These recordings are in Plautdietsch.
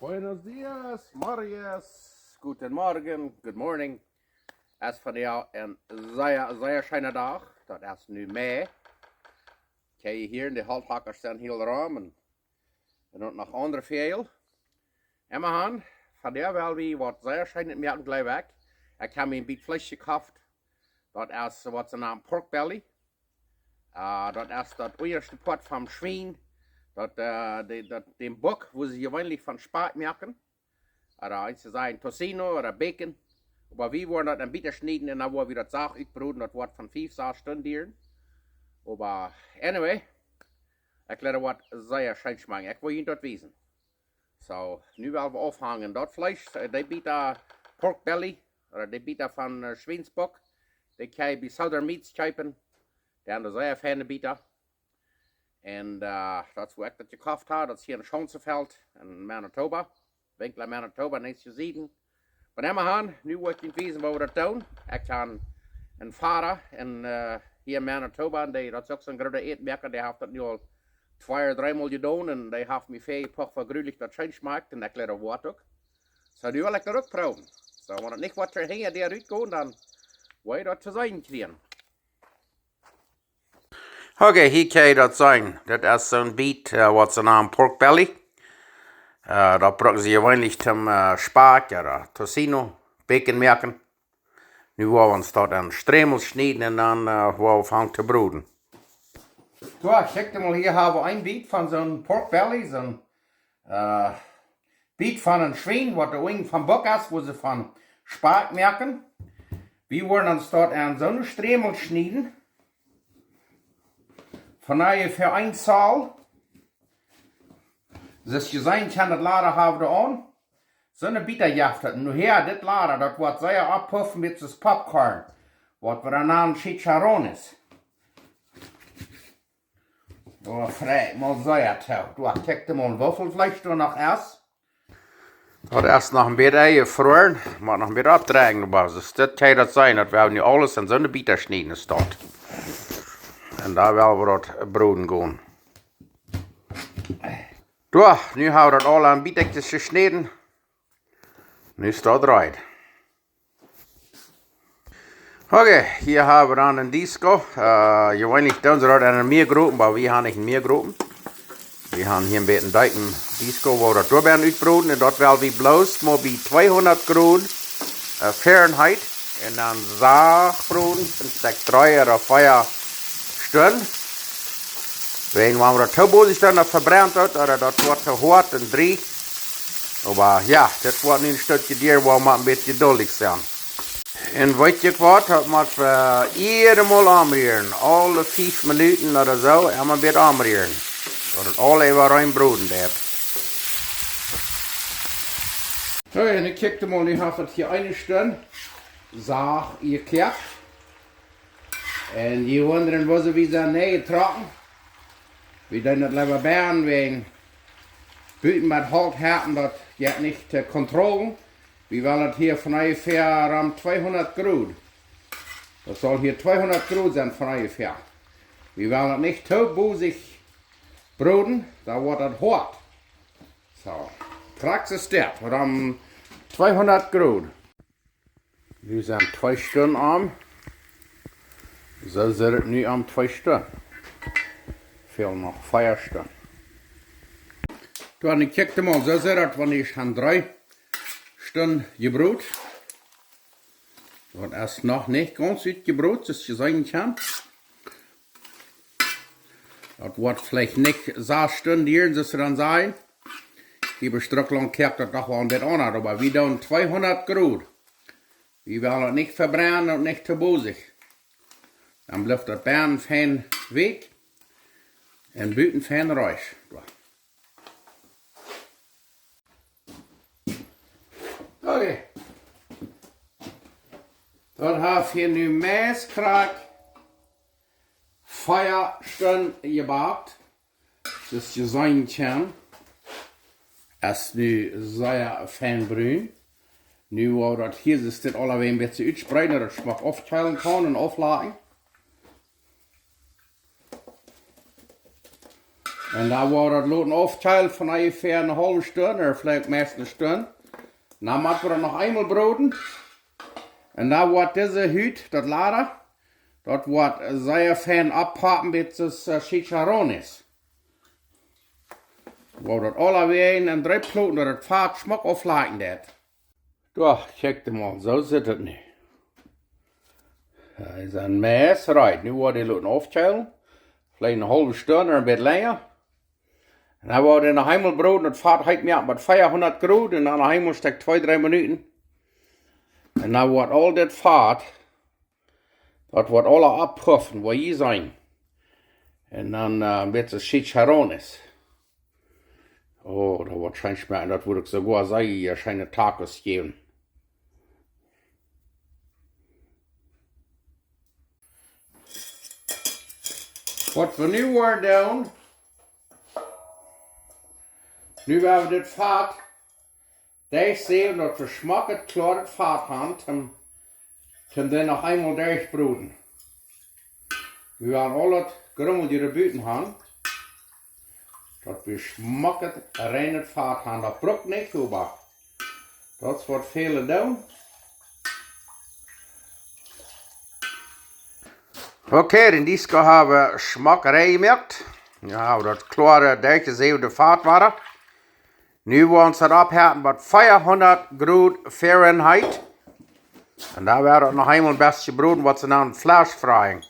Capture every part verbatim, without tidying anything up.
Buenos dias, Marias, guten Morgen, good morning. Es vondoag een sea, sea scheena Dach. Daut es nu Mei. Kjikj hia, de Holthackers sent hia rom un, un uk noch aundre väl. Emma han, vondoag well wie waut sea scheenet moaken, jleew ekj. Ekj hab mie een bät Fleesch jekoft. Daut es waut see nanen pork belly. Ah, daut es daut unjaste Poat vom Schwien. Daut, ah, de, daut, dän Buck, wua see jeweenlich von Spakj moaken. Ooda eent to sajen tocino ooda bacon. Oba wie woaren daut een bät schnieden un dan woa wie daut sacht utbroden. Daut woat von fief, sas Stund dieren. Oba anyway, ekj jleew daut woat sea scheen schmakjen. Ekj well junt daut wiesen. Soo, nu well wie aunfangen. Daut Fleesch, ah, dee Bät pork belly, ooda dee Bät von, ah, Schwiensbuck, dee kjenn jie bie Southern Meats kjeepen. Dee han sea feine Bät. Un, ah, daut es wua ekj daut jekoft hab. Daut es hia en Schaunzenfeld en Manitoba. Winkler, Manitoba, näakjste Sied. Oba emma han, nu well ekj junt wiesen woo wie daut doonen. Ekj hab een Voda en, ah, hia en Manitoba, un dee, daut es uk soon groota Ätmoaka, dee haft daut nu aul twee ooda dree mol jedonen un dee haft mie väl jepocht, woo jrulich daut scheen schmakjt, un ekj jleew daut woat uk. Soo, nu well ekj daut uk proowen. Soo, wan et nich waut hinja dee rutkomen, dan woa jie daut to seenen kjrieen. Okay, hia kjenn jie daut seenen. Daut es soon Bät, ah, waut see nanen pork belly. Ah, daut brucken see jeweenlich toom, ah, Spakj ooda tocino, bacon moaken. Nu woa wie ons daut en Strämels schnieden un dan, ah, woa wie aunfangen to broden. Soo, kjikj mol, hia hab wie een Bät von soon pork belly, soon, ah, Bät von een Schwien, waut de Unj vom Buck es, wua see von Spakj moaken. Wie woaren ons daut en soone Strämels schnieden. Von onjefäa een Zoll. Soo aus jie seenen kjennen, daut Lada hab wie aun. Soone Bät jeft daut. Nu hia, dit Lada, daut woat sea opppuffen met soon Popcorn. Waut wie dan nanen chicharrones. Oh, frei, mol sea too. Du, kjikj mol, woo väl Fleesch doa noch es. Daut es noch een bät jefroaren, mott noch een bät oppdroagen, oba soo aus dit kjenn jie daut seenen, daut wie nu aules en soone Bät schnieden es daut. Un dan well wie daut broden gonen. Doa, nu hab wie daut aul en Bätjes jeschnäden. Nu es daut reed. Okay, hia hab wie dan een Disco. Ah, jeweenlich doonen see daut en een Miegropen, oba wie han nich een Miegropen. Wie han hia een bät een deepen Disco, wua wie daut doa bie utbroden. Un daut well wie bloos mau bie tweehundat Grod, ah, Fahrenheit. Un dan sacht broden, een Stekj dree ooda vea Stund. Wan, wan wie daut too bosich doonen, dan vebrennt daut, ooda daut woat too hoat un drieech. Oba jo, dit woat nu een Stekj dieren, woa wie mau een bät jeduldich sennen. Un weet jie waut, daut mott wie jieda Mol omrieren. Aule fief Minuten ooda soo, emma een bät omrieren. Daut et aul äwa rein broden deit. Soo, un ekj kjikj mol, nu haft et hia eene Stund sacht jekoakt. Un jie wundren, woo see, wie sent nich jetrocken. Wie doonen daut leewa bennen, wäajen buten met Holt haben, daut jeit nich to kontrollen. Wie wellen daut hia von onjefäa rom tweehundat Grod. Daut saul hia tweehundat Grod sennen von onjefäa. Wie wellen daut nich too bosich broden, dan woat daut hoat. Soo, krakjt soo steit, rom tweehundat Grod. Nu sent twee Stund om. Soo sitt et nu om twee Stund. Fält noch vea Stund. Doa, nu kjikj mol, soo sitt et, wan ekj aun dree Stund jebrot. Daut es noch nich gaunz utjebrot, soo aus jie seenen kjennen. Daut woat veleicht nich sas Stund dieren, soo aus see dan sajen. Hia bie Strucklaunt kjikjt daut doch woll een bät aundasch, oba wie doonen tweehundat Grod. Wie wellen daut nich vebrennen un nich too bosich. Dan blift daut bennen fein weekj un buten fein reesch. Okay. Daut haft hia nu meist krakjt vea Stund jebackt. Soo aus jie seenen kjennen, es nu sea fein brun. Nu woa wie daut hia, soo aus dit aula wea een bät utspreeden, daut et schmock aufkjeelen kaun un auflajen. Un dan woa wie daut loten aufkjeelen von onjefäa eene haulwe Stund, ooda veleicht meist eene Stund. Dan motten wie daut noch eemol broden. Un dan woat dise Hut, daut Lara, daut woat sea fein aufpoppen, bat daut, äh, chicharrones. Woa wie daut aula wäajen en dree Ploten, daut daut Fat schmock auflakjen deit. Doch, kjikj mol, soo sitt daut nu. Hee es een Mess, right. Nu woa wie dee loten aufkjeelen. Veleicht eene haulwe Stund ooda een bät lenja. Un dan woa wie dee noch eemol broden, daut Fat heet mea met veahundat Grod un dan noch eemol stekj twee, dree Minuten. Un dan woat aul dit Fat, daut woat aula aufpoppen, woa jie seenen. Un dan, äh, een bät chicharrones. Oh, daut woat scheen schmecken. Daut woat uk soogoa sea scheene Tacos jäwen. Waut wie nu woaren doonen, nu woa wie dit Fat derchseawen, daut wie schmocket, kloaret Fat haben, toom, toom dee noch eemol derchbroden. Wie woaren aul daut Grummel hia buten haben, daut wie schmocket, reinet Fat haben. Daut brukt nich, oba daut es waut väle doonen. Okay, dän Disk hab wie schmock rein jemoakt. Jo, daut kloare, derchjesäwde Fat wada. Nu woa wie ons daut oppheeten bie veahundat Grod Fahrenheit. Un dan woa wie daut noch eemol een bät broden, waut see nanen flash frying.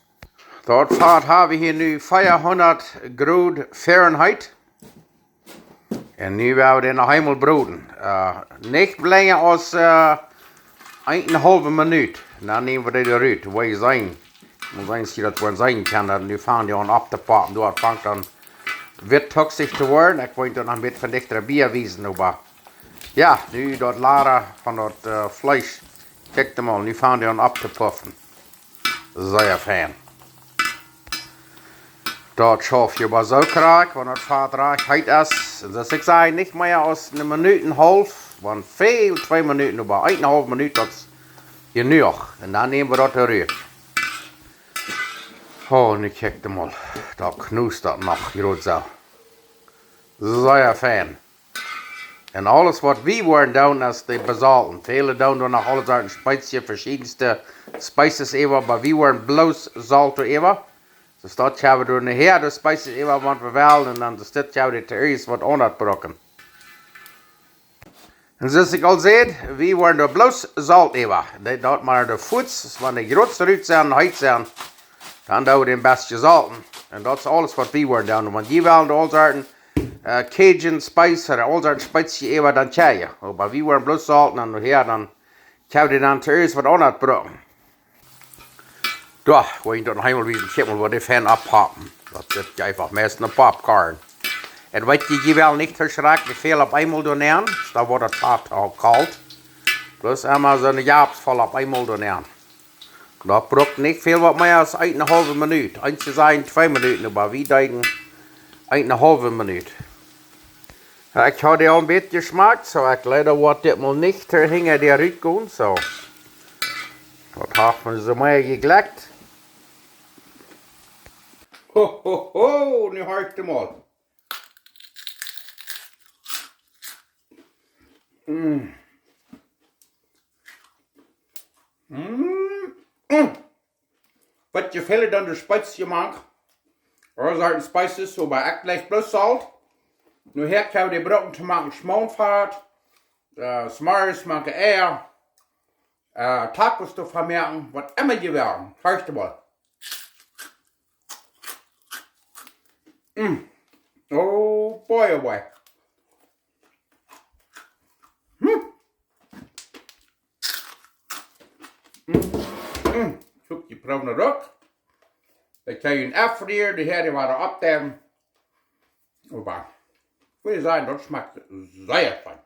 Daut Fat hab wie hia nu veahundat Grod Fahrenheit. Un nu woa wie dee noch eemol broden. Äh, nich lenja aus, äh, eene haulwe Minut. Un dan näm wie dee rut. Woa jie seenen. Mott seenen, aus jie daut woaren seenen kjennen, daut nu fangen dee aun auftopoppen. Doa fangt dan witt tuksich to woaren. Ekj woa daut noch een bät von dichta bie wiesen, oba jo, nu daut Lara von daut, äh, Fleesch. Kjikj mol, nu fangen dee aun auftopoppen. Sea fein. Daut schauft je bie soo krakjt, wan daut Fat rajcht heet es. Un soo aus ekj säd, nich mea aus eene Minut un haulf, wan väl, twee Minuten, oba eene haulwe Minut, daut es jenuach. Un dan näm wie daut rut. Oh, nu kjikj mol. Daut knustat noch, jrod soo. Sea fein. Un aules waut wie woaren doonen es dee besolten. Väle doonen doa noch aule Sorten Spezien, veschiedenste Spices äwa, oba wie woaren bloos Solt doa äwa. Soo daut haben wie doa nohäa de Spices äwa, wan wie wellen, un dan es dit haben wie dee to irjent waut aundasch brucken. Un soo aus ekj aul säd, wie woaren doa bloos Solt äwa. Dee daut mau de Futs, wan dee jrod rut sent, heet sent, dan doo wie dee een bät solten. Un daut es aules waut wie woaren doonen. Wan jie wellen doa aule Sorten, äh, Cajun Spice ooda aule Sorten Spezien äwa, dan kjenn jie. Oba wie woaren bloos Solt un nohäa dan kjenn wie dee dan to irjent waut aundasch brucken. Doa, woa ekj daut noch eemol wiesen, kjikj mol, waut dee fein aufpoppen. Daut es je eefach meist een Popcorn. Un weet jie, jie wellen nich too schrakjlich väl opp eemol doonen, dan woat daut Fat aul kolt. Bloos emma soone Japsvoll opp eemol doonen. Daut brukt nich väl waut mea aus eene haulwe Minut. Eenje sajen twee Minuten, oba wie deeden eene haulwe Minut. Jo, ekj hab dee aul een bät jeschmakt, soo ekj leida woat dit mol nich hinja dee rut gonen, soo. Daut haft mie soo mea jeglekjt. Ho, ho, ho, nu horcht mol. Mm. Mm. Mm. Waut jie wellen dan de Spezien mank. Aule Sorten Spices, oba ekj jlikj bloos Solt. Nohäa kjenn wie dee brucken to moaken Schmoonfat, äh, s'morjes moaken Eia, äh, Tacos to moaken, waut emma jie wellen. Horcht mol. Mm. Oh boy, oh boy. Mm. Mm. Mm. Kjikj, jie proowen daut uk. Daut kaun jie aunrieren, dee hia, dee woaren oppdämmen. Oba, ekj wudd sajen, daut schmakjt sea fein.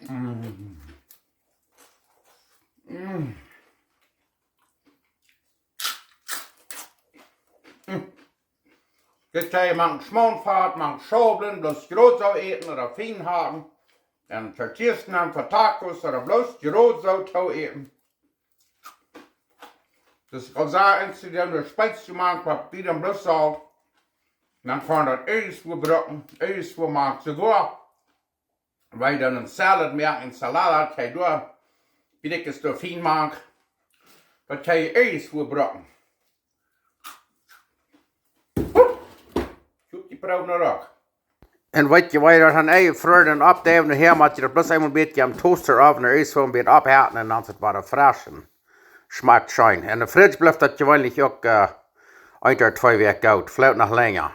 Mm. Mm. Mm. Dit kaun jie mank Schmoonfat, mank Schaublen, bloos jrod soo äten ooda fein haben. Un Tortillas nämen fa Tacos ooda bloos jrod soo to äten. Dus ekj wull sajen, eenst du dan de Spetz to moaken, waut wie dan bloos saul, dan kaun daut irjentwua brucken, irjentwua moaken. Soogoa, wan jie dan een Salad moaken, een Salad, kje doa, wie dikj es doa fien moaken, daut kje irjentwua brucken. Hup, ekj hop, dee Proow noch uk. Un weet jie, wan jie daut dan eefach frieren un oppdeiwen, dan mott jie daut bloos eemol een bät aum Toaster opp un irjentwua een bät oppheeten un dan es daut wada fresch un schmakjt scheen. En de Fridge blift daut jeweenlich uk, äh, een ooda twee Wäakj goot, veleicht noch lenja.